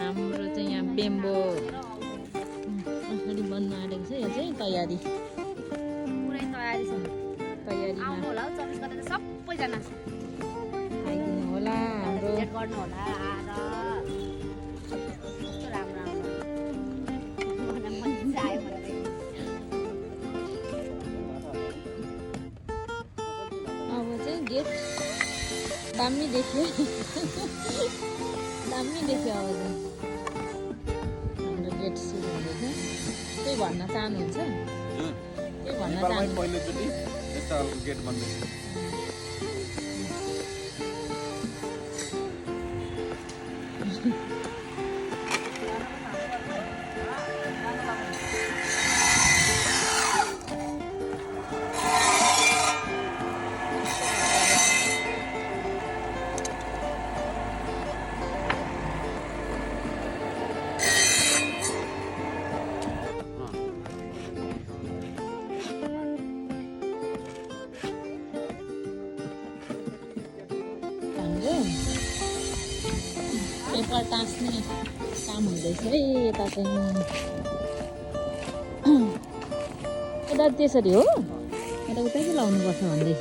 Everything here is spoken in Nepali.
हाम्रो चाहिँ यहाँ बेम्बो अगाडि बन्द आँटेको छ। यो चाहिँ तयारी पुरै तयारी छ। तयारीमा आउनु होला हौ चौबिस गते सबैजना आइदिनु होला हाम्रो चेक गर्नु होला आएर कस्तो राम्रो राम्रो मलाई मजा आयो मलाई। अब चाहिँ गेट दामी देख्यो दामी देख्यो। अब चाहिँ हाम्रो गेट सुरु हुँदैछ। केही भन्न चाहनुहुन्छ? केही भन्न चाहनु पहिलोचोटि यस्तो खालको गेट बन्दैछ। हाम्रो पेपर टाँस्ने काम हुँदैछ है यता चाहिँ। यता त्यसरी हो, यता उतै लाउनुपर्छ भन्दैछ।